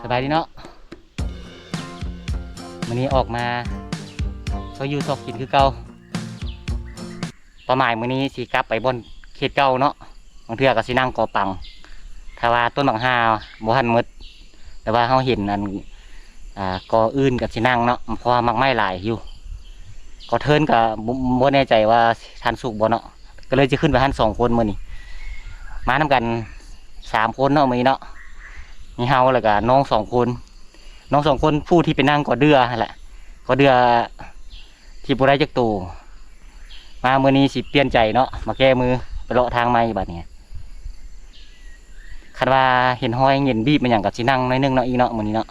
ສະບາຍດີເນາະ ມື້ນີ້ອອກມາຊອກຢູ່ຊອກກິນຄືເກົ່າ. ເປົ້າໝາຍມື້ນີ້ຊິກັບໄປບ່ອນເຂດເກົ່າເນາະ, ບາງເທື່ອກໍຊິນັ່ງກໍປັງ ຖ້າວ່າຕົ້ນບັກຫ່າບໍ່ທັນໝົດ ແຕ່ວ່າເຮົາເຫັນອັນ ອ່າ ກໍອື່ນກໍຊິນັ່ງເນາະ ເພາະວ່າໝາກໄມ້ຫຼາຍຢູ່. ກໍເທີນກໍບໍ່ ບໍ່ແນ່ໃຈວ່າທັນສຸກບໍ່ເນາະ ກໍເລີຍຈະຂຶ້ນໄປຫັ້ນສອງຄົນມື້ນີ້ ມານຳກັນສາມຄົນເນາະມື້ນີ້ເນາະ. ມີເຮົາ ແລ້ວກະນ້ອງສອງຄົນ ນ້ອງສອງຄົນ ຜູ້ທີ່ໄປນັ່ງກໍເດືອຫັ້ນແຫຼະ ກໍເດືອທີ່ບໍ່ໄດ້ຈັກໂຕ. ມາມື້ນີ້ຊິປ່ຽນໃຈເນາະ ມາແກ້ມື ໄປເລາະທາງໃໝ່ບາດນີ້. ຄັນວ່າເຫັນຮອຍເຫງັນບີບແມ່ນຫຍັງກໍຊິນັ່ງໜ້ອຍໜຶ່ງເນາະ ອີກເນາະ ມື້ນີ້ເນາະ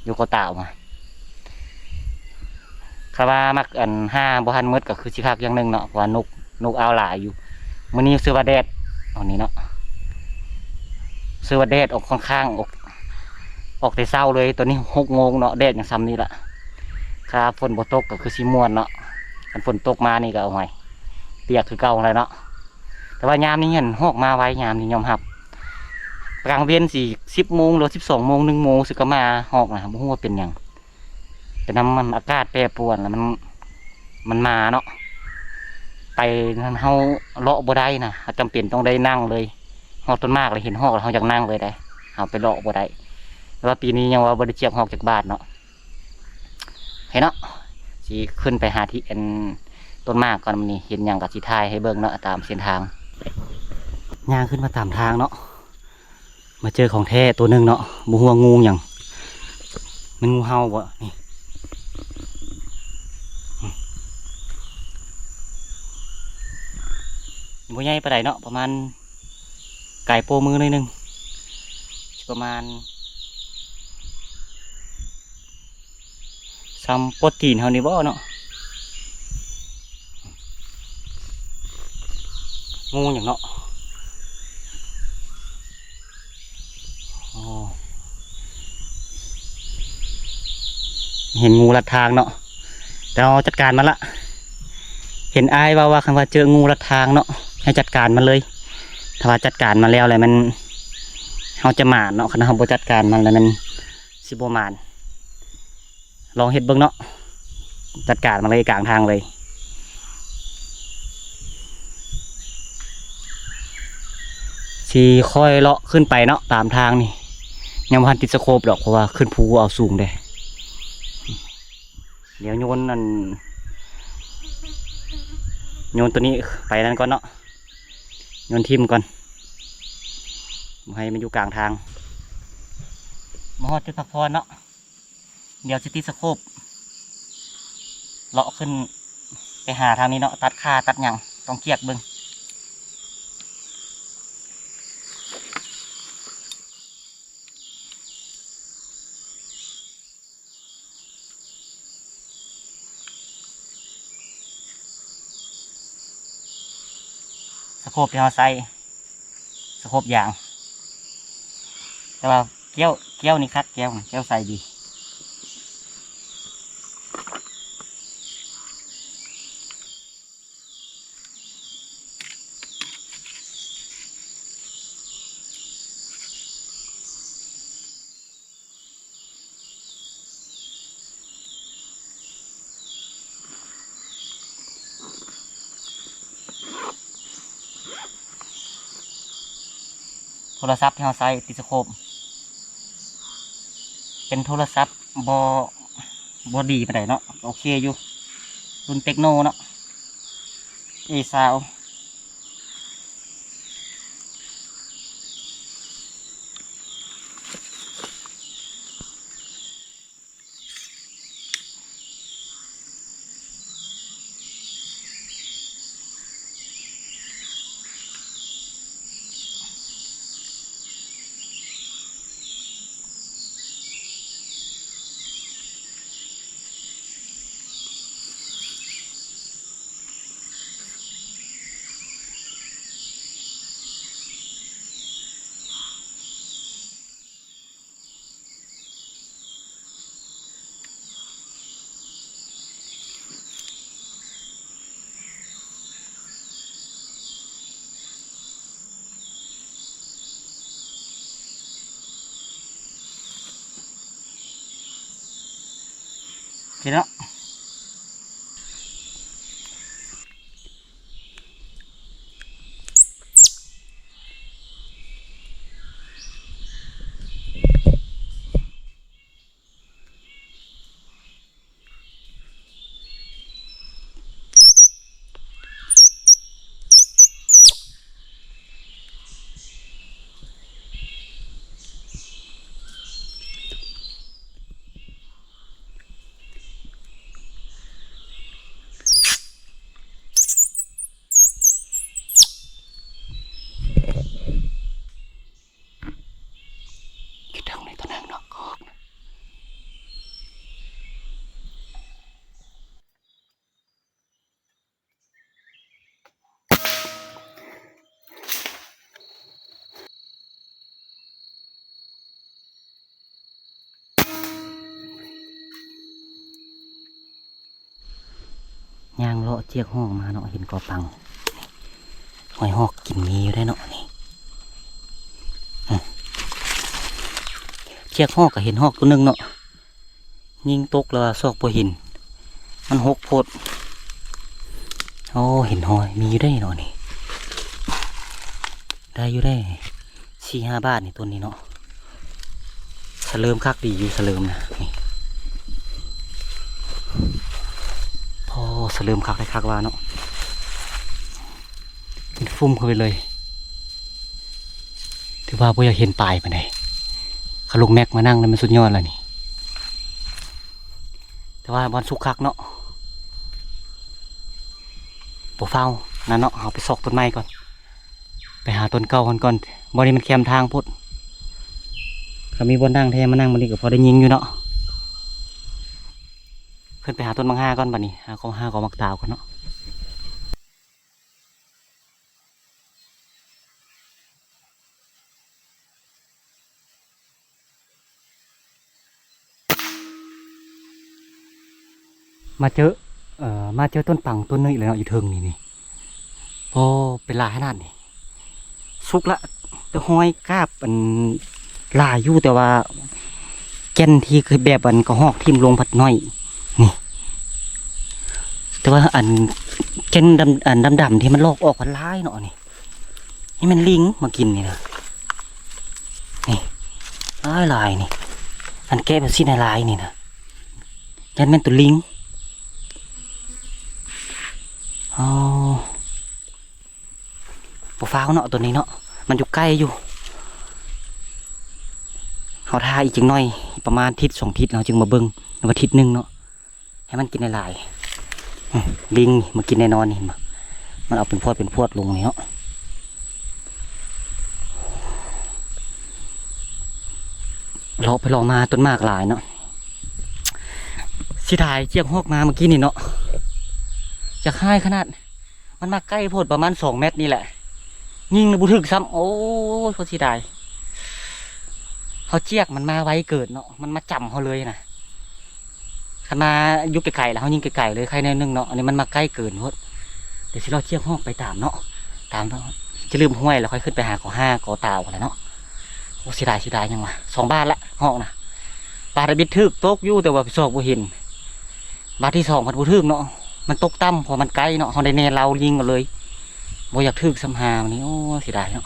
ຢູ່ກໍຕາວມາ. ຄັນວ່າໝາກອັນ ຫ່າບໍ່ທັນໝົດກໍຄືຊິຄັກຢ່າງໜຶ່ງເນາະ ເພາະວ່ານົກ ນົກອາວຫຼາຍຢູ່. ມື້ນີ້ເຊື່ອວ່າແດດ ອັນນີ້ເນາະ ເຊື່ອວ່າແດດອອກຄ່ອນຂ້າງ ອອກ ອອກແຕ່ເຊົ້າເລີຍ. ຕອນນີ້ຫົກໂມງເນາະ ແດດຍັງຊ່ຳນີ້ລະ. ຖ້າຝົນບໍ່ຕົກກໍຄືຊິມ່ວນເນາະ, ຄັນຝົນຕົກມານີ້ກໍ ໂອ້ຍ ປຽກຄືເກົ່າຫັ້ນແຫຼະເນາະ. ແຕ່ວ່າຍາມນີ້ຫັ້ນຮອກມາໄວ ຍາມນີ້ຍອມຮັບ. ກາງເວັນຊິສິບໂມງ ຫຼືສິບສອງໂມງ ໜຶ່ງໂມງຊິກໍມາຮອກນະ ບໍ່ຮູ້ວ່າເປັນຫຍັງ. ເປັນນຳມັນອາກາດແປປວນ ແລ້ວມັນ ມັນມາເນາະ ໄປນັ້ນເຮົາເລາະບໍ່ໄດ້ນະ ເຮົາຈຳເປັນຕ້ອງໄດ້ນັ່ງເລີຍ. ຮອດຕົ້ນໝາກແລ້ວເຫັນຮອກແລ້ວເຮົາຢາກນັ່ງເລີຍເດ້ ເຮົາໄປເລາະບໍ່ໄດ້. ແຕ່ວ່າປີນີ້ຍັງວ່າບໍ່ໄດ້ຈຽກຮອກຈັກບາດເນາະ. ເຫັນເນາະ ຊິຂຶ້ນໄປຫາທີ່ອັນຕົ້ນໝາກກ່ອນ ມື້ນີ້ເຫັນຫຍັງກໍຊິຖ່າຍໃຫ້ເບິ່ງເນາະ ຕາມເສັ້ນທາງ. ຍ່າງຂຶ້ນມາຕາມທາງເນາະ ມາເຈີຂອງແທ້ໂຕໜຶ່ງເນາະ ບໍ່ຮູ້ວ່າງູຫຍັງ ແມ່ນງູເຫົ່າບໍ່ນີ້. ບໍ່ໃຫຍ່ປານໃດເນາະ ປະມານກາຍໂປ້ມືໜ້ອຍໜຶ່ງ ຊິປະມານສ່ຳໂປ້ຕີນເຮົານີ້ບໍ່ເນາະ. ງູຫຍັງເນາະ ອໍ ເຫັນງູລັດທາງເນາະ ແຕ່ເຮົາຈັດການມັນລະ. ເຫັນອ້າຍເວົ້າວ່າ ຄັນວ່າເຈີງູລັດທາງເນາະ ໃຫ້ຈັດການມັນເລີຍ. ຖ້າວ່າຈັດການມັນແລ້ວ ແລ້ວມັນ ເຮົາຈະໝານເນາະ, ຄັນເຮົາບໍ່ຈັດການມັນ ແລ້ວມັນຊິບໍ່ໝານ. ລອງເຮັດເບິ່ງເນາະ ຈັດການມາເລີຍກາງທາງເລີຍ. ຊິຄ່ອຍເລາະຂຶ້ນໄປເນາະ ຕາມທາງນີ້ ຍັງບໍ່ທັນຕິດສະໂຄບດອກ ເພາະວ່າຂຶ້ນພູເອົາສູງເດ້. ດຽວໂຍນອັນ ໂຍນໂຕນີ້ໄປນັ້ນກ່ອນເນາະ ໂຍນຖິ້ມກ່ອນ ບໍ່ໃຫ້ມັນຢູ່ກາງທາງ. ມາຮອດຈຸດພັກຜ່ອນເນາະ ດຽວຊິຕິດສະໂຄບ ເລາະຂຶ້ນໄປຫາທາງນີ້ເນາະ ຕັດຂາຕັດຫຍັງ ຕ້ອງກຽກເບິ່ງ. ສະໂຄບທີ່ເຮົາໃຊ້ ສະໂຄບຢາງ ແຕ່ວ່າແກ້ວ ແກ້ວນີ້ຄັກ ແກ້ວ ແກ້ວໃສດີ. ໂທລະສັບທີ່ເຮົາໃຊ້ຕິດສະໂຄບ ເປັນໂທລະສັບບໍ່ ບໍ່ດີປານໃດເນາະ ໂອເຄຢູ່ ລຸ້ນເຕັກໂນເນາະ ເອຊາວ. ໂ ເຫັນເນາະ. ຢູ່ເທິງນີ້ຕົວໜຶ່ງເນາະ ກະຮອກນະ. ຍ່າງເລາະຈຽກຮອກມາເນາະ ເຫັນກອປັງ ຮອຍຮອກກິນມີຢູ່ໄດ໋ເນາະ ນີ້ ຈຽກຮອກກະເຫັນຮອກຕົວໜຶ່ງເນາະ ຍິງຕົກແລ້ວວ່າຊອກບໍ່ເຫັນ ມັນຫົກໂພດ. ໂອ້ ເຫັນຮອຍມີຢູ່ໄດ໋ເນາະ ນີ້ ໄດ້ຢູ່ໄດ໋ ສີ່ຫ້າບາດນີ້ ຕົ້ນນີ້ເນາະ. ສະເຫຼີມຄັກດີຢູ່ ສະເຫຼີມນະ ນີ້ ໂອ້ ສະເຫຼີມຄັກໄດ້ຄັກວ່າເນາະ ເປັນຟຸ້ມເຂົ້າໄປເລີຍ. ຖືວ່າບໍ່ຢາກເຫັນປາຍປານໃດ ຄັນລູກແມັກມານັ່ງແລ້ວມັນສຸດຍອດແລ້ວນີ້. ແຕ່ວ່າບ່ອນສຸກຄັກເນາະ ບໍ່ຟ້າວນັ້ນເນາະ ເຮົາໄປຊອກຕົ້ນໃໝ່ກ່ອນ ໄປຫາຕົ້ນເກົ່າຫັ້ນກ່ອນ. ບ່ອນນີ້ມັນແຄມທາງໂພດ ຄັນມີບ່ອນນັ່ງແທ້ມານັ່ງບ່ອນນີ້ກະພໍໄດ້ຍິງຢູ່ເນາະ. ຂຶ້ນໄປຫາຕົ້ນໝາກຮ່າກ່ອນບາດນີ້ ຫາຂອງ ຫາຂອງໝາກຕາວກ່ອນເນາະ. ມາເຈີ ເອີ ມາເຈີຕົ້ນປັງຕົ້ນໜຶ່ງອີກແລ້ວເນາະ ຢູ່ເທິງນີ້ນີ້ ໂອ້ ເປັນຫຼາຍຂະໜາດນີ້. ສຸກລະ ແຕ່ຮອຍກາບອັນຫຼາຍຢູ່ ແຕ່ວ່າແກ່ນທີ່ຄືແບບອັນກະຮອກຖິ້ມລົງພັດໜ້ອຍນີ້ ແຕ່ວ່າອັນແກ່ນດຳ ອັນດຳໆ ທີ່ມັນລອກອອກພັດຫຼາຍເນາະນີ້. ນີ້ແມ່ນລິງມາກິນນີ້ນະ ນີ້ຫຼາຍໆ ນີ້ ອັນແກະແບບຊີ້ນຫຼາຍໆ ນີ້ນະ ຢ້ານແມ່ນໂຕລິງ. ອໍ ບໍ່ຟ້າວເນາະ ໂຕນີ້ເນາະ ມັນຢູ່ໃກ້ຢູ່. ເຮົາຖ້າອີກຈັກໜ້ອຍ ປະມານທິດສອງທິດ ເຮົາຈຶ່ງມາເບິ່ງ ຫຼືວ່າທິດໜຶ່ງເນາະ ໃຫ້ມັນກິນຫຼາຍໆ. ອືມ ລິງມາກິນແນ່ນອນນີ້ ເຫັນບໍ່ ມັນເອົາເປັນພວດເປັນພວດລົງນີ້ເນາະ. ເລາະໄປເລາະມາ ຕົ້ນໝາກຫຼາຍເນາະ. ເສຍດາຍຈຽກຮອກມາເມື່ອກີ້ນີ້ເນາະ ຈະຮ້າຍຂະໜາດ ມັນມາໃກ້ໂພດ ປະມານສອງແມັດນີ້ແຫຼະ ຍິງແລ້ວບໍ່ຖືກຊ້ຳ. ໂອ້ຍ ໂຄດເສຍດາຍ ເຮົາຈຽກມັນມາໄວເກີນເນາະ ມັນມາຈ້ຳເຮົາເລີຍນະ. ຄັນມາຢູ່ໄກໆ ແລ້ວເຮົາຍິງໄກໆເລີຍ ໄຄແນວໜຶ່ງເນາະ. ອັນນີ້ມັນມາໃກ້ເກີນໂພດ. ດຽວຊິເລາະຈຽກຮອກໄປຕາມເນາະ ຕາມຈະລືມຫ້ວຍ ແລ້ວຄ່ອຍຂຶ້ນໄປຫາເຂົາ ຫາກໍຕາວພຸ້ນແຫຼະເນາະ. ໂອ້ ເສຍດາຍ ເສຍດາຍຫຍັງວະ ສອງບາດລະຮອກນະ. ບາດທຳອິດຖືກຕົກຢູ່ ແຕ່ວ່າໄປຊອກບໍ່ເຫັນ ບາດທີສອງພັດບໍ່ຖືກເນາະ ມັນຕົກຕ່ຳ ເພາະມັນໃກ້ເນາະ ເຮົາໄດ້ແນເລົາຍິງເອົາເລີຍ. ບໍ່ຢາກຖືກຊ້ຳຫານີ້ ໂອ້ ເສຍດາຍເນາະ.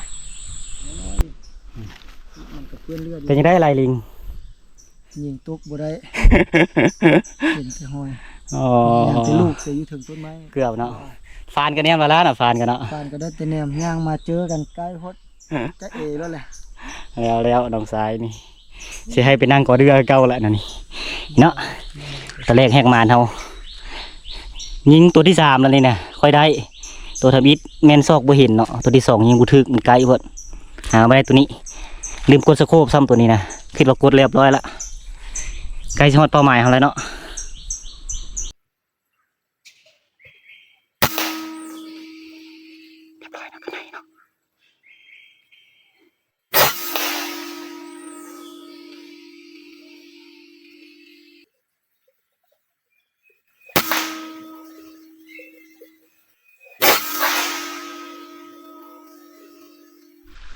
ມັນກະເປື້ອນເລືອດຢູ່ ເປັນຈັ່ງໃດລາຍລິງ? ຍິງຕົກບໍ່ໄດ້ ເຫັນແຕ່ຮອຍ. ອໍ ຍັງແຕ່ລູກແຕ່ຢູ່ເທິງຕົ້ນໄມ້ ເກືອບເນາະ. ຟານກະແນມແລ້ວນະ ຟານກະເນາະ ຟານກະໄດ້ແຕ່ແນມ ຍ່າງມາເຈີກັນໃກ້ໂພດ ຈະເອໂລດແຫຼະ. ແລ້ວໆ ນ້ອງຊາຍນີ້ ຊິໃຫ້ໄປນັ່ງກໍເດືອເກົ່າລະນັ້ນນີ້ເນາະ. ຕາແລກແຮກມານເຮົາ ຍິງໂຕທີສາມແລ້ວນີ້ນະ ຄ່ອຍໄດ້. ໂຕທຳອິດແມ່ນຊອກບໍ່ເຫັນເນາະ ໂຕທີສອງຍິງບໍ່ຖືກ ມັນໃກ້ໂພດ. ຫາບໍ່ໄດ້ໂຕນີ້ ລືມກົດສະໂຄບຊ້ຳໂຕນີ້ນະ ຄິດວ່າກົດລຽບຮ້ອຍລະ ໃກ້ຊິຮອດເປົ້າໝາຍເຮົາແລ້ວເນາະ.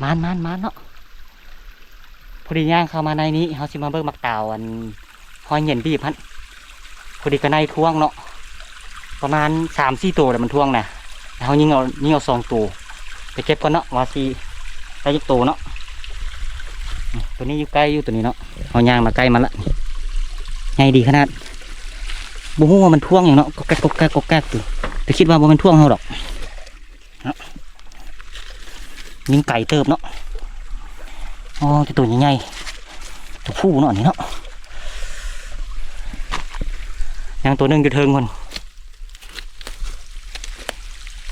ມານໆໆ ເນາະ ພໍດີຍ່າງເຂົ້າມາໃນນີ້ ເຮົາຊິມາເບິ່ງໝາກຕາວ ອັນ ຮອຍເຫງັນບີບຫັ້ນ. ໂຫ ພໍດີກະໄນທ້ວງເນາະ ປະມານສາມສີ່ໂຕແຫຼະມັນທ້ວງນະ. ເຮົາຍິງເອົາ ຍິງເອົາສອງໂຕໄປເກັບກ່ອນເນາະ ວ່າຊິໄດ້ຈັກໂຕເນາະ. ນີ້ ໂຕນີ້ຢູ່ໃກ້ຢູ່ ໂຕນີ້ເນາະ ເຮົາຍ່າງມາໃກ້ມັນລະ ໃຫຍ່ດີຂະໜາດ. ບໍ່ຮູ້ວ່າມັນທ້ວງຫຍັງເນາະ ກອກແກກ ກອກແກກ ກອກແກກຢູ່ ແຕ່ຄິດວ່າບໍ່ແມ່ນທ້ວງເຮົາດອກ. ເນາະ ຍິງໄກເຕີບເນາະ. ໂອ້ ແຕ່ໂຕໃຫຍ່ໆ ໂຕຜູ້ເນາະ ອັນນີ້ເນາະ. ຍັງໂຕໜຶ່ງຢູ່ເທິງພຸ້ນ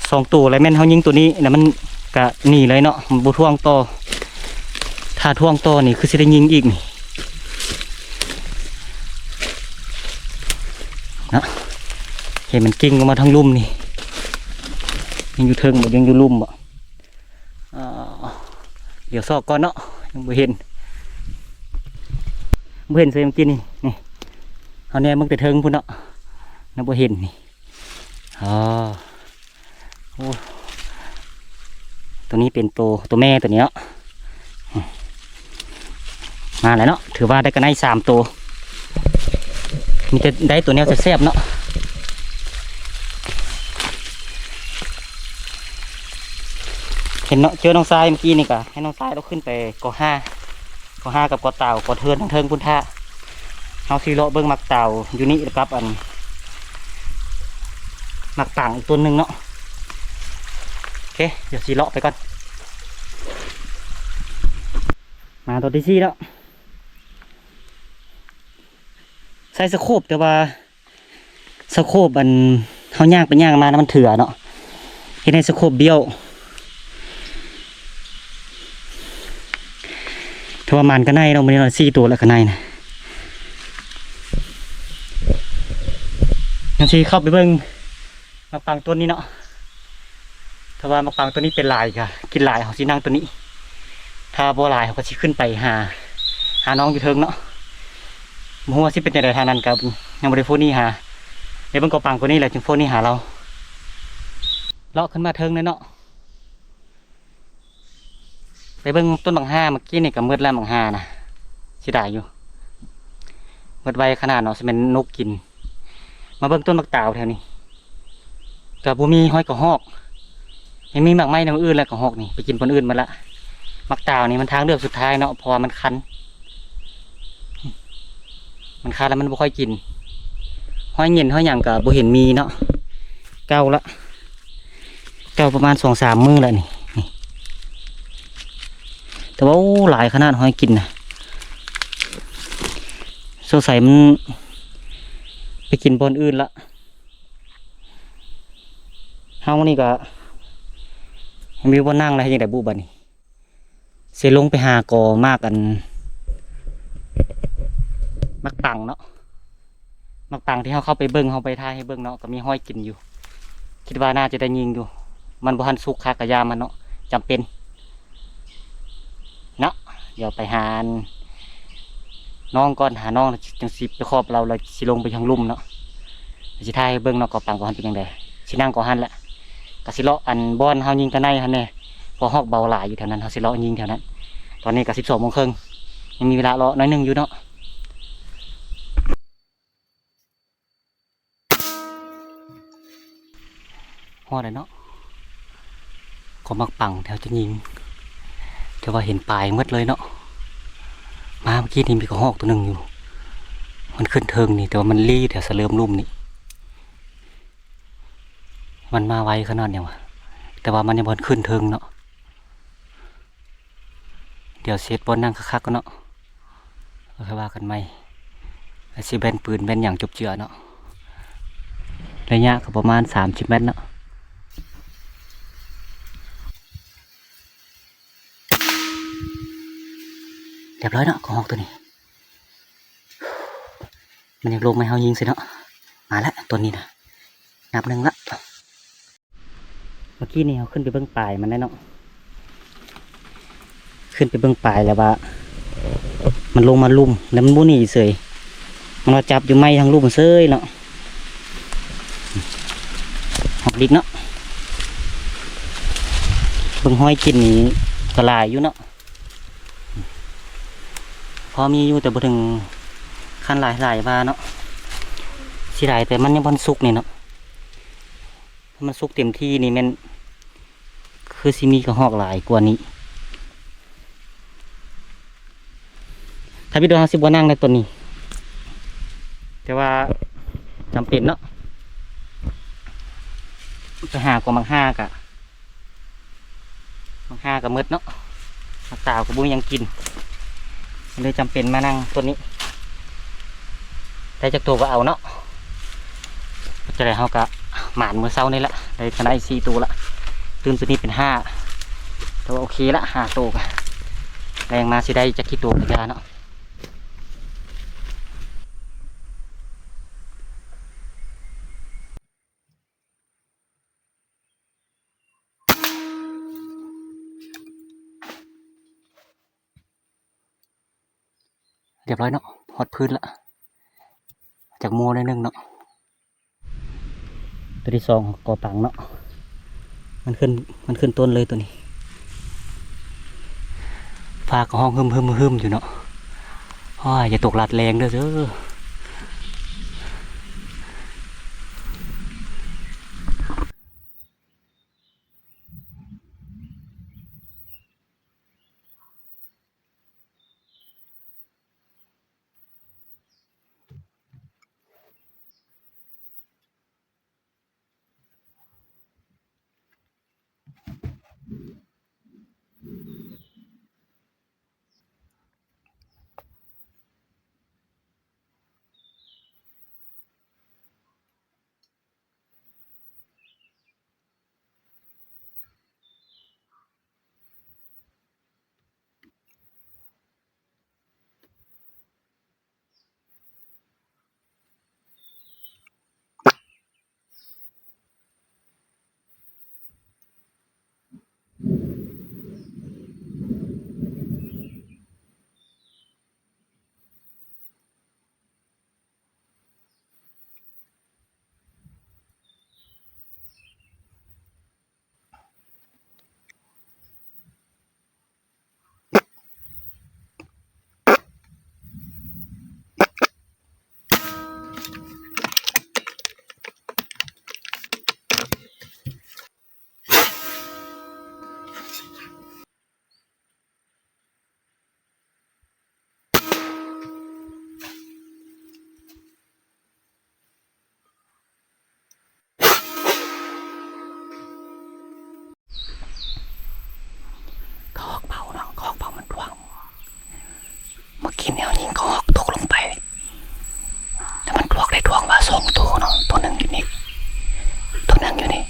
ສອງໂຕ ແລ້ວແມ່ນເຮົາຍິງໂຕນີ້ ແລ້ວມັນກະໜີເລີຍເນາະ ມັນບໍ່ທ້ວງຕໍ່. ຖ້າທ້ວງຕໍ່ນີ້ຄືຊິໄດ້ຍິງອີກນີ້ເນາະ. ເຫັນມັນກິ້ງລົງມາທາງລຸ່ມນີ້ ຍັງຢູ່ເທິງບໍ່ ຍັງຢູ່ລຸ່ມບໍ່? ອ່າ ດຽວຊອກກ່ອນເນາະ ຍັງບໍ່ເຫັນ ບໍ່ເຫັນໃສເມື່ອກີ້ນີ້. ນີ້ ເຮົາແນມເບິ່ງແຕ່ເທິງພຸ້ນເນາະ ຍັງບໍ່ເຫັນນີ້. ອໍ ໂອ້ ໂຕນີ້ເປັນໂຕ ໂຕແມ່ໂຕນີ້ເນາະ. ມາແລ້ວເນາະ ຖືວ່າໄດ້ກະໄນສາມໂຕ ມີແຕ່ໄດ້ໂຕແນວແຊບໆເນາະ. ເຫັນເນາະ ເຈີນ້ອງຊາຍເມື່ອກີ້ນີ້ກະໃຫ້ນ້ອງຊາຍລາວຂຶ້ນໄປກໍຫ້າ ກໍຫ້າກັບກໍຕາວ ກໍເທີນທາງເທິງພຸ້ນ ຖ້າເຮົາຊິເລາະເບິ່ງໝາກຕາວຢູ່ນີ້ກັບອັນ ໝາກປາງອີກຕົ້ນໜຶ່ງເນາະ. ໂອເຄ ດຽວຊິເລາະໄປກ່ອນ. ມາໂຕທີສີ່ເນາະ ໃຊ້ສະໂຄບ ແຕ່ວ່າສະໂຄບອັນເຮົາຍ່າງໄປຍ່າງມານະ ມັນເຖືອເນາະ ເຮັດໃຫ້ສະໂຄບບ້ຽວ. ຖືວ່າໝານກະໄນເນາະ ມື້ນີ້ເນາະ ສີ່ໂຕແລ້ວກະໄນນະ. ຍັງຊິເຂົ້າໄປເບິ່ງໝາກປາງຕົ້ນນີ້ເນາະ. ຖ້າວ່າໝາກປາງໂຕນີ້ເປັນຫຼາຍກະກິນຫຼາຍ ເຮົາຊິນັ່ງໂຕນີ້ ຖ້າບໍ່ຫຼາຍເຮົາກະຊິຂຶ້ນໄປຫາ ຫານ້ອງຢູ່ເທິງເນາະ. ບໍ່ຮູ້ວ່າຊິເປັນຈັ່ງໃດທາງນັ້ນ ກະຍັງບໍ່ໄດ້ໂຟນໜີຫາ ໄດ້ເບິ່ງກໍປາງໂຕນີ້ແລ້ວຈຶ່ງໂຟນໜີຫາລາວ. ເລາະຂຶ້ນມາເທິງເລີຍເນາະ ໄປເບິ່ງຕົ້ນບັກຫ່າ ເມື່ອກີ້ນີ້ກະໝົດແລ້ວບັກຫ່ານະ ເສຍດາຍຢູ່ ໝົດໄວຂະໜາດເນາະ ຊິແມ່ນນົກກິນ. ມາເບິ່ງຕົ້ນໝາກຕາວແຖວນີ້ ກະບໍ່ມີຮອຍກະຮອກ ຍັງມີໝາກໄມ້ແນວອື່ນ ແລະກະຮອກນີ້ໄປກິນບ່ອນອື່ນໝົດລະ. ໝາກຕາວນີ້ມັນທາງເລືອກສຸດທ້າຍເນາະ ເພາະວ່າມັນຄັນ ມັນຄັນແລ້ວມັນບໍ່ຄ່ອຍກິນ. ຮອຍເຫງັນຮອຍຫຍັງກະບໍ່ເຫັນມີເນາະ ເກົ່າລະ ເກົ່າປະມານສອງສາມມື້ແລ້ວນີ້ ນີ້ ແຕ່ວ່າ ໂອ້ ຫຼາຍຂະໜາດຮອຍກິນນະ ສົງໄສມັນໄປກິນບ່ອນອື່ນລະ. ເຮົານີ້ກະມີບ່ອນນັ່ງແລ້ວ ເຮັດຈັ່ງໃດບຸບາດນີ້ ຊິລົງໄປຫາກໍໝາກອັນ ໝາກປັງເນາະ ໝາກປັງທີ່ເຮົາເຂົ້າໄປເບິ່ງ ເຮົາໄປຖ່າຍໃຫ້ເບິ່ງເນາະ ກະມີຮອຍກິນຢູ່. ຄິດວ່າໜ້າຈະໄດ້ຍິງຢູ່ ມັນບໍ່ທັນສຸກຄັກກະຢ່າມັນເນາະ ຈຳເປັນເນາະ. ດຽວໄປຫານ້ອງກ່ອນ ຫານ້ອງຈັ່ງຊິໄປຂອບລາວ ແລ້ວຊິລົງໄປທາງລຸ່ມເນາະ ຊິຖ່າຍໃຫ້ເບິ່ງເນາະ ກໍປັງກໍຫັ້ນເປັນຈັ່ງໃດ ຊິນັ່ງກໍຫັ້ນແຫຼະ. ກະຊິເລາະອັນບ່ອນເຮົາຍິງກະໄນຫັ້ນແດ່ ເພາະຮອກເບົາຫຼາຍຢູ່ແຖວນັ້ນ ເຮົາຊິເລາະຍິງແຖວນັ້ນ. ຕອນນີ້ກະສິບສອງໂມງເຄິ່ງ ຍັງມີເວລາເລາະໜ້ອຍໜຶ່ງຢູ່ເນາະ. ຮອດແລ້ວເນາະ ກໍໝາກປັງແຖວຈະຍິງ ແຕ່ວ່າເຫັນປາຍໝົດເລີຍເນາະ. ມາເມື່ອກີ້ນີ້ມີກະຮອກໂຕໜຶ່ງຢູ່ ມັນຂຶ້ນເທິງນີ້ ແຕ່ວ່າມັນລີ້ແຖວສະເຫຼີມລຸ່ມນີ້. ມັນມາໄວຂະໜາດຫຍັງວະ ແຕ່ວ່າມັນຍັງບໍ່ທັນຂຶ້ນເທິງເນາະ. ດຽວຊິເຮັດບ່ອນນັ່ງຄັກໆກ່ອນເນາະ ແລ້ວຄ່ອຍວ່າກັນໃໝ່. ແລ້ວຊິແມ່ນປືນແມ່ນຫຍັງຈົບເຈືອເນາະ ໄລຍະກໍປະມານສາມສິບແມັດເນາະ. ຮຽບຮ້ອຍເນາະ ກະຮອກໂຕນີ້. ມັນຢາກລົງມາໃຫ້ເຮົາຍິງຊິເນາະ. ມາລະ ໂຕນີ້ນະ ນັບໜຶ່ງລະ. ເມື່ອກີ້ນີ້ເຮົາຂຶ້ນໄປເບິ່ງປາຍມັນແລ້ວເນາະ ຂຶ້ນໄປເບິ່ງປາຍແລ້ວວ່າ ມັນລົງມາລຸ່ມ ແລ້ວມັນບໍ່ໜີເສີຍ ມັນມາຈັບຢູ່ໄມ້ທາງລຸ່ມເສີຍເນາະ. ຮອກດິກເນາະ ເບິ່ງຮອຍກິນນີ້ກະຫຼາຍຢູ່ເນາະ. ພໍມີຢູ່ ແຕ່ບໍ່ເຖິງຂັ້ນຫຼາຍຫຼາຍວ່າເນາະ. ເສຍດາຍແຕ່ມັນຍັງບໍ່ທັນສຸກນີ້ເນາະ. ຖ້າມັນສຸກເຕັມທີ່ນີ້ແມ່ນຄືຊິມີກະຮອກຫຼາຍກວ່ານີ້. ຖ້າວິດໂດເຮົາຊິບໍ່ນັ່ງໃນຕົ້ນນີ້ ແຕ່ວ່າຈຳເປັນເນາະ ໄປຫາກວາງໝາກຮ່າກະ ໝາກຮ່າກະໝົດເນາະ ໝາກຕາວກະບໍ່ມີຫຍັງກິນ ເລີຍຈຳເປັນມານັ່ງຕົ້ນນີ້. ໄດ້ຈັກໂຕກະເອົາເນາະ. ຈັ່ງໃດເຮົາກະໝານມື້ເຊົ້ານີ້ລະ ໄດ້ຂະໜາດສີ່ໂຕລະ ຕື່ມໂຕນີ້ເປັນຫ້າ ແຕ່ວ່າໂອເຄລະ ຫ້າໂຕກະ ແລງມາຊິໄດ້ຈັກກິໂຕກະຢ່າເນາະ. ຮຽບຮ້ອຍເນາະ ຮອດພື້ນລະ ຈາກໂມໜ້ອຍໜຶ່ງເນາະ. ໂຕທີສອງກໍປັງເນາະ ມັນຂຶ້ນ ມັນຂຶ້ນຕົ້ນເລີຍໂຕນີ້. ຟ້າກໍຮ້ອງຮຶມໆໆຢູ່ເນາະ. ໂອ້ຍ ຢ່າຕົກລາດແລງເດີ້. ກະຮອກເຜົາເນາະ ກະຮອກເຜົາມັນດວງ. ເມື່ອກີ້ນີ້ເຮົາຍິງກະຮອກຕົກລົງໄປ ແຕ່ມັນດວງໄດ້ດວງມາສອງໂຕເນາະ ໂຕໜຶ່ງຢູ່ນີ້ ໂຕໜຶ່ງຢູ່ນີ້.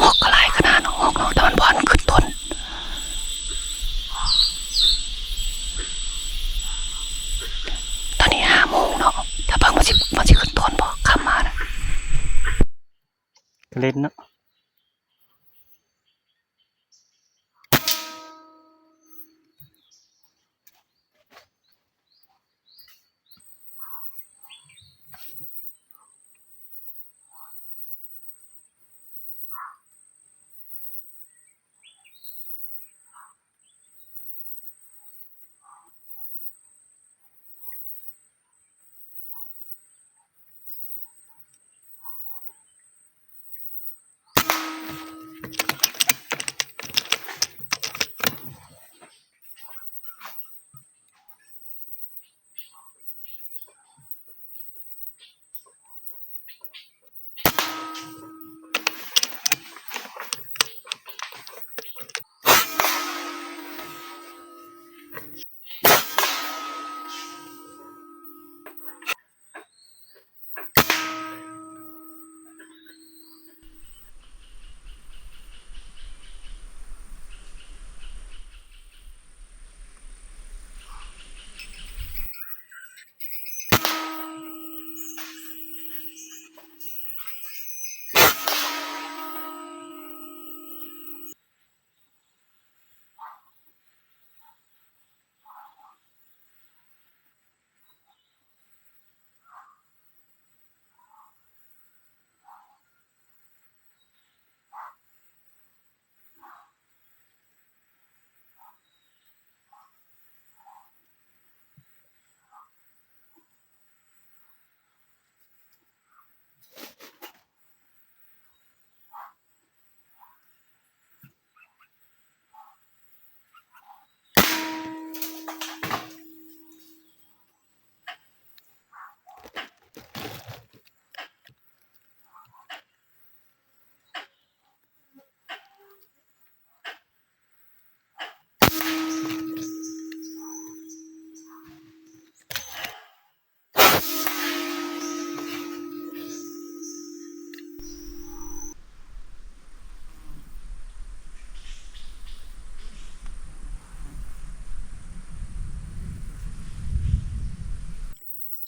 ຮອກກະຫຼາຍຂະໜາດເນາະ ຮອກເນາະ ແຕ່ມັນບໍ່ທັນຂຶ້ນຕົ້ນ. ຕອນນີ້ຫ້າໂມງເນາະ ຖ້າເບິ່ງມັນຊິ ມັນຊິຂຶ້ນຕົ້ນບໍ່ ຄ່ຳມານະ. ກະເລັນເນາະ.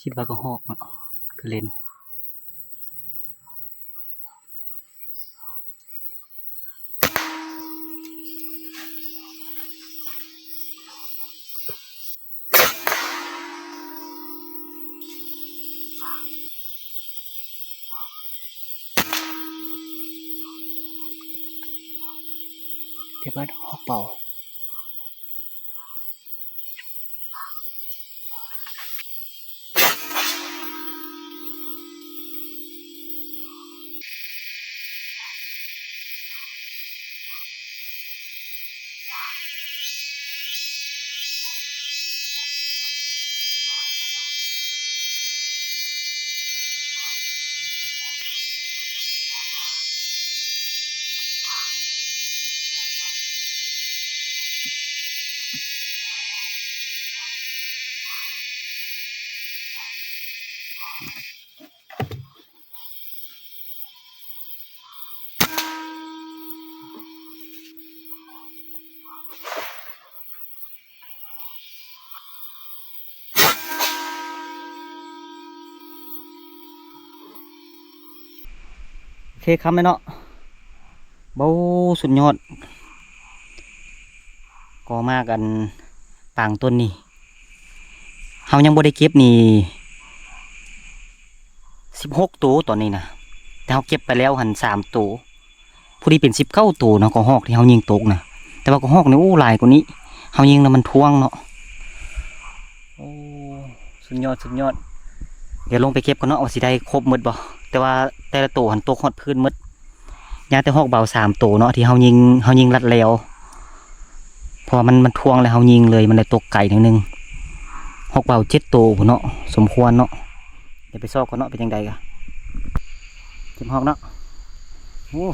ຄິດວ່າກະຮອກເນາະ ກະເຫຼັ້ນ. ຮອກເປົ່າ. ໂອເຄ ຄຳແລ້ວເນາະ. ເບົາ ສຸດຍອດ ກໍມາກັນປາງຕົ້ນນີ້ ເຮົາຍັງບໍ່ໄດ້ເກັບນີ້ສິບຫົກໂຕຕອນນີ້ນະ ແຕ່ເຮົາເກັບໄປແລ້ວຫັ້ນສາມໂຕ ພໍດີເປັນສິບເກົ້າໂຕເນາະ ກະຮອກທີ່ເຮົາຍິງຕົກນະ. ແຕ່ວ່າກະຮອກນີ້ ໂອ້ ຫຼາຍກວ່ານີ້ ເຮົາຍິງແລ້ວມັນທວງເນາະ. ໂອ້ ສຸດຍອດ ສຸດຍອດ. ດຽວລົງໄປເກັບກ່ອນເນາະ ວ່າຊິໄດ້ຄົບໝົດບໍ່ ແຕ່ວ່າແຕ່ລະໂຕຫັ້ນຕົກຮອດພື້ນໝົດ. ຍັງແຕ່ຮອກເບົາສາມໂຕເນາະ ທີ່ເຮົາຍິງ ເຮົາຍິງລັດແລ້ວ ເພາະວ່າມັນ ມັນທວງແລ້ວເຮົາຍິງເລີຍ ມັນເລີຍຕົກໄກໜ້ອຍໜຶ່ງ. ຮອກເບົາເຈັດໂຕພຸ້ນເນາະ ສົມຄວນເນາະ. ດຽວໄປຊອກກ່ອນເນາະ ເປັນຈັ່ງໃດກະເກັບຮອກເນາະ. ໂອ້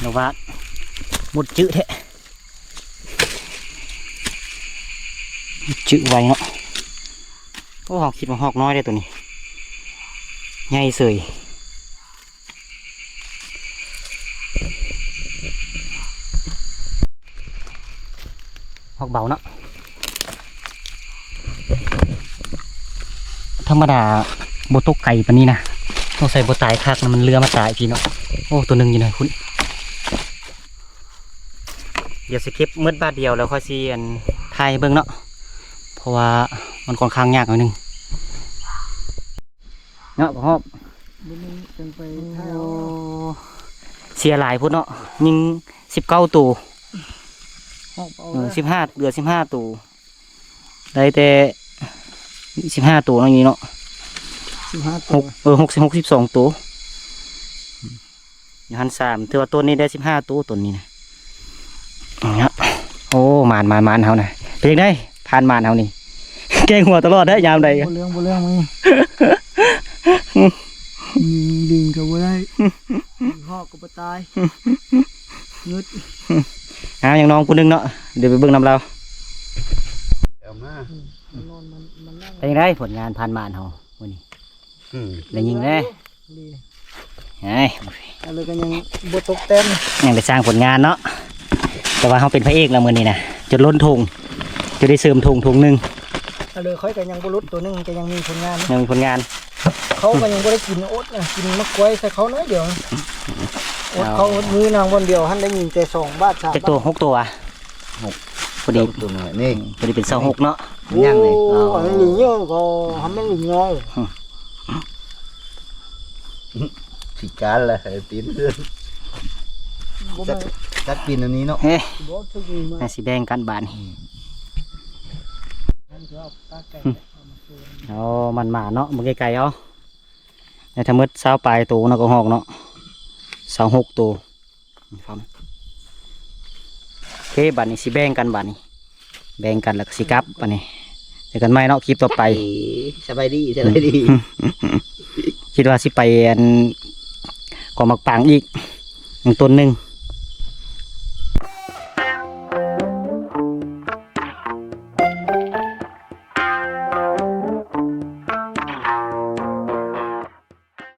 ລະວາດ ໝົດຈື່ແທ້ ຈື່ໄວເນາະ. ໂອ້ ເຮົາຄິດວ່າຮອກນ້ອຍເດ້ໂຕນີ້ ໃຫຍ່ເສີຍ. ຮອກເບົາເນາະ ທຳມະດາບໍ່ຕົກໄກປານນີ້ນະ. ສົງໄສບໍ່ຕາຍຄັກນະ ມັນເລືອມາຕາຍພີ້ເນາະ. ໂອ້ ໂຕໜຶ່ງຢູ່ໃນພຸ້ນ. ດຽວຊິເກັບໝົດບາດດຽວແລ້ວຄ່ອຍຊິ ອັນ ຖ່າຍໃຫ້ເບິ່ງເນາະ ເພາະວ່າມັນຂ້ອນຂ້າງຍາກໜ້ອຍໜຶ່ງ. ເນາະ ຮອກ ມື້ນີ້ຈັ່ງໄປຖ່າຍເອົາ. ໂອ້ ເສຍຫຼາຍໂພດເນາະ ຍິງສິບເກົ້າໂຕ ຮອກເອົາ ເອີ ເລີຍ ສິບຫ້າ ເຫຼືອສິບຫ້າໂຕ ໄດ້ແຕ່ສິບຫ້າໂຕເນາະ ນີ້ເນາະ ສິບຫ້າໂຕ ຫົກ ເອີ ຫົກສິບ ຫົກສິບສອງໂຕ. ຢູ່ຫັ້ນສາມ ຖືວ່າຕົ້ນນີ້ໄດ້ສິບຫ້າໂຕ ຕົ້ນນີ້ນະ. ເນາະ ໂອ້ ໝານ ໝານ ໝານເຮົານະ. ເປັນຈັ່ງໃດ ຜ່ານໝານເຮົານີ້ ແກ້ງຫົວຕະຫຼອດເດ້ ຍາມໃດກະ ບໍ່ເລື່ອງ ບໍ່ເລື່ອງ ຍິງ ຍິງກະບໍ່ໄດ້ ຍິງຮອກກະບໍ່ຕາຍ ງຶດ. ອ້າວ ຍັງນ້ອງຜູ້ໜຶ່ງເນາະ ດຽວໄປເບິ່ງນຳລາວ. ເອົາມາ ເປັນຈັ່ງໃດຜົນງານຜ່ານໝານເຮົາມື້ນີ້? ອືມ ໄດ້ຍິງແລ້ວ ດີ ເອີຍ ອັນນີ້ກະຍັງບໍ່ຕົກແຕ້ມ ຍັງໄດ້ສ້າງຜົນງານເນາະ. ແຕ່ວ່າເຮົາເປັນພະເອກແລ້ວມື້ນີ້ນະ ຈົນລົ້ນຖົງ ຈົນໄດ້ເສີມຖົງຖົງໜຶ່ງ. ອັນເລີຂ້ອຍກະຍັງບໍ່ຫຼຸດ ໂຕໜຶ່ງກະຍັງມີຜົນງານ ຍັງມີຜົນງານ. ເຂົາກະຍັງບໍ່ໄດ້ກິນ ອົດນະ ກິນໝາກກ້ວຍໃສ່ເຂົາໜ້ອຍດຽວ ອົດເຂົາ ເອົາ ອົດມື້ນາງວັນດຽວຫັ້ນ ໄດ້ຍິງແຕ່ສອງບາດສາມບາດ. ຈັກໂຕ? ຫົກໂຕຫວາ? ຫົກ ພໍດີ ເຈົ້າໂຕນ້ອຍນີ້ ພໍດີເປັນຊາວຫົກເນາະ. ຍັງນີ້ ໂອ້ ອັນນີ້ເຍອະກໍໃຫ້ມັນຫຼຸດນ້ອຍ ພິການລະ ຕີນ ບໍ່ແມ່ນ ຈັກ ຈັກປີນອັນນີ້ເນາະ. ເອີ ບໍ່ຖືກນີ້ມາ ຊິແບ່ງກັນບາດນີ້. ອືມ ເອົາ ມັນມາເນາະ ເບິ່ງໄກໆ ເອົາ ໄດ້ທັງໝົດຊາວປາຍໂຕເນາະ ກະຮອກເນາະ ຊາວຫົກໂຕ. ໂອເຄ ບາດນີ້ຊິແບ່ງກັນ ບາດນີ້ແບ່ງກັນແລ້ວກະຊິກັບ ບາດນີ້ເຈີກັນໃໝ່ເນາະ ຄລິບຕໍ່ໄປ. ສະບາຍດີ ສະບາຍດີ. ຄິດວ່າຊິໄປ ອັນ ກອງໝາກປາງອີກ ຍັງຕົ້ນໜຶ່ງ